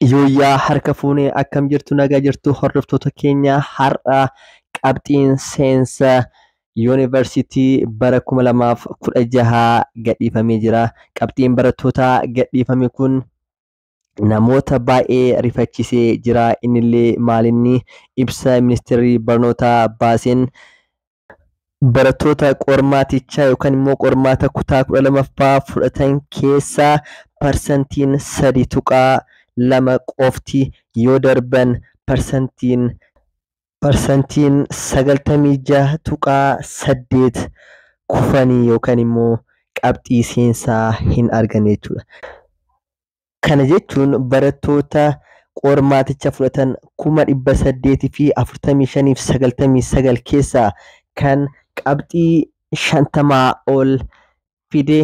Yooyyaa harka fuunee akkam jirtu nagaa jirtu hordoftoota keenya har'a qabxiin seensa yuunivarsiitii bara 2016 gadhiifamee jira. Qabxiin barattootaa gadhiifame kun namoota baay'ee rifachiisee jira. Innillee maalinni ibsa ministeerri barnootaa baaseen barattoota qormaatichaa yookaan immoo qormaata kutaa 12ffaa fudhatan keessaa parsantiin 3.2 qofti yoo darban parsantiin 96.8 kufanii yookaan immoo qabxii seensaa hin arganne jechuudha. Kana jechuun barattoota qormaaticha fudhatan 845,099 keessaa kan qabxii 50 ol fide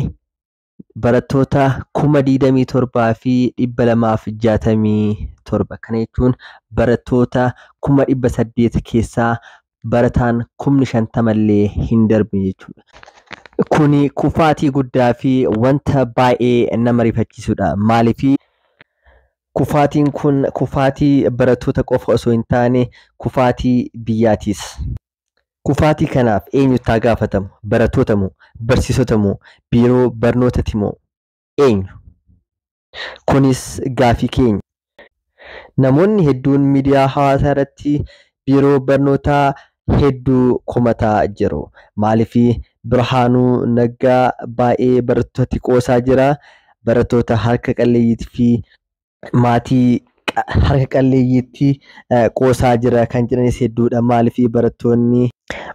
barattoota 27,267. Kana jechuun barattoota 800,000 keessaa barataan 50,000 illee hin darbine jechuudha. Kuni kufaatii guddaa fi wanta baay'ee nama rifachiisudha. Maaliif kufaatiin kun kufaatii barattoota qofa osoo hin taane kufaatii biyyaatis. Kufaatii kanaaf eenyutti haa gaafatamu? Barattoota moo? Barsiisota moo? Biiroo barnootati moo? Eenyu? Kunis gaafii keenya. Namoonni hedduun miidiyaa hawaasaa irratti biiroo barnootaa hedduu komataa jiru. Maaliif Birhaanuu Naggaa baay'ee barattootatti qoosaa jira. Barattoota harka qalleeyyii fi maatii harka qalleeyyiitti qoosaa jira kan jedhanis hedduudha. Maaliif barattoonni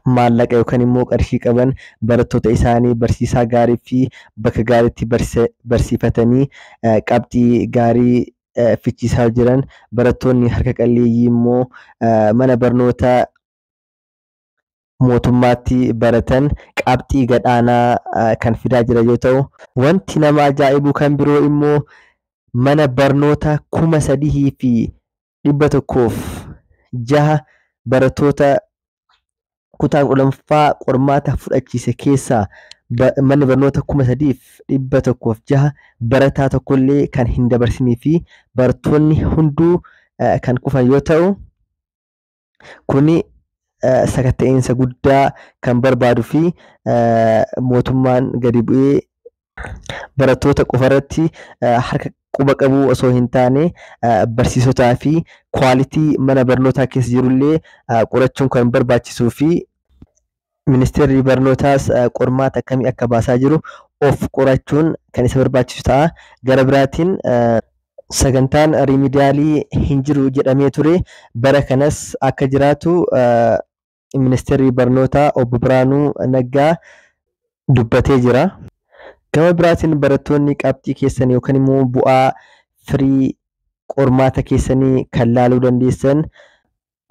maallaqa yookaan immoo qarshii qaban barattoota isaanii barsiisaa gaarii fi bakka gaariitti barsiifatanii qabxii gaarii fichiisaa jiran barattoonni harka qalleeyyii immoo mana barnootaa mootummaatti baratan qabxii gadhaanaa kan fidaa jira yoo ta'u, wanti nama ajaa'ibu kan biroo immoo mana barnoota 3,106 barattoota kutaa 12ffaa qormaata fudhachiise keessaa manni barnoota 3,106 barataa tokkollee kan hin dabarsinii fi barattoonni hunduu kan kufan yoo ta'u, kuni sakatta'insa guddaa kan barbaaduu fi mootummaan gadi bu'ee barattoota qofarratti harka quba qabuu osoo hin taane barsiisotaa fi kwaalitii mana barnootaa keessa jirullee qorachuun kan barbaachisuu fi ministeerri barnootaas qormaata akkamii akka baasaa jiru of qorachuun kan isa barbaachisu ta'a. Gara biraatiin sagantaan riimidiyaalii hin jiru jedhamee ture bara kanas akka jiraatu ministeerri barnootaa obbo Birhaanuu Naggaa dubbatee jira. Gama biraatiin barattoonni qabxii keessan yookaan immoo bu'aa firii qormaata keessanii kan laaluu dandeessan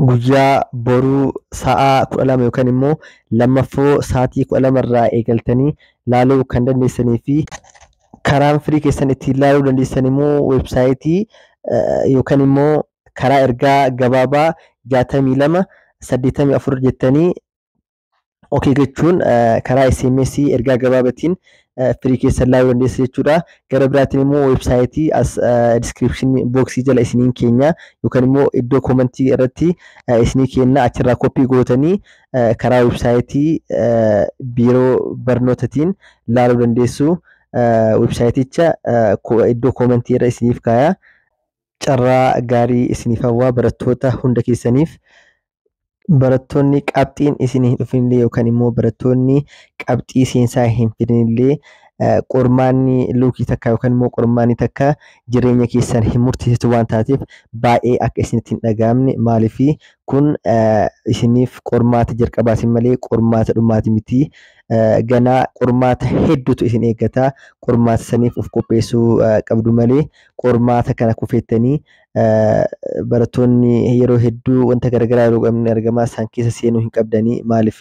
guyyaa boruu sa'a 12 yookaan immoo lammaffoo sa'aatii 12 irraa eegaltanii laaluu kan dandeessanii fi karaan firii keessan ittiin laaluu dandeessan immoo weebsaayitii yookaan immoo karaa ergaa gabaabaa 62 84 jettanii okey jechuun karaa SMS ergaa gabaabatiin firii keessan laaluu dandeessu jechuudha. Gara biraatiin immoo weebsaayitii as diskiripshinii booksii jala isiniin keenya yookaan immoo iddoo koomentii irratti isinii kenna achirraa koppii gootanii karaa weebsaayitii biiroo barnootatiin laaluu dandeessu. Weebsaayiticha iddoo koomentii irra isiniif kaaya. Carraa gaarii isiniif hawwaa barattoota hunda keessaniif. Barattoonni qabxiin isinii hin dhufinillee yookaan immoo barattoonni qabxii seensaa hin fidinillee qormaanni luukii takka yookaan immoo qormaanni takka jireenya keessan hin murteessitu waan taateef baay'ee akka isinitti hin dhaga'amne maaliif kun isiniif qormaata jalqabaati malee qormaata dhumaati miti. Ganaa qormaata hedduutu isin eeggata. Qormaata saniif of qopheessuu qabdu malee qormaata kana kufeettanii barattoonni yeroo hedduu wanta garaagaraa yeroo qabne argamaa isaan keessa seenuu hin qabdanii maaliif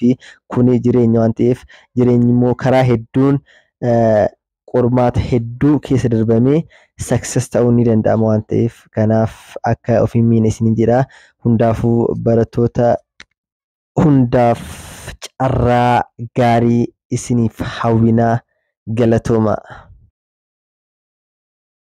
kuni jireenya waan ta'eef jireenyi immoo karaa hedduun qormaata hedduu keessa darbamee success ta'uun ni danda'ama waan ta'eef kanaaf akka of hin miine isiniin jedha. Hundaafuu barattoota hundaaf carraa gaarii isiniif hawwinaa galatooma.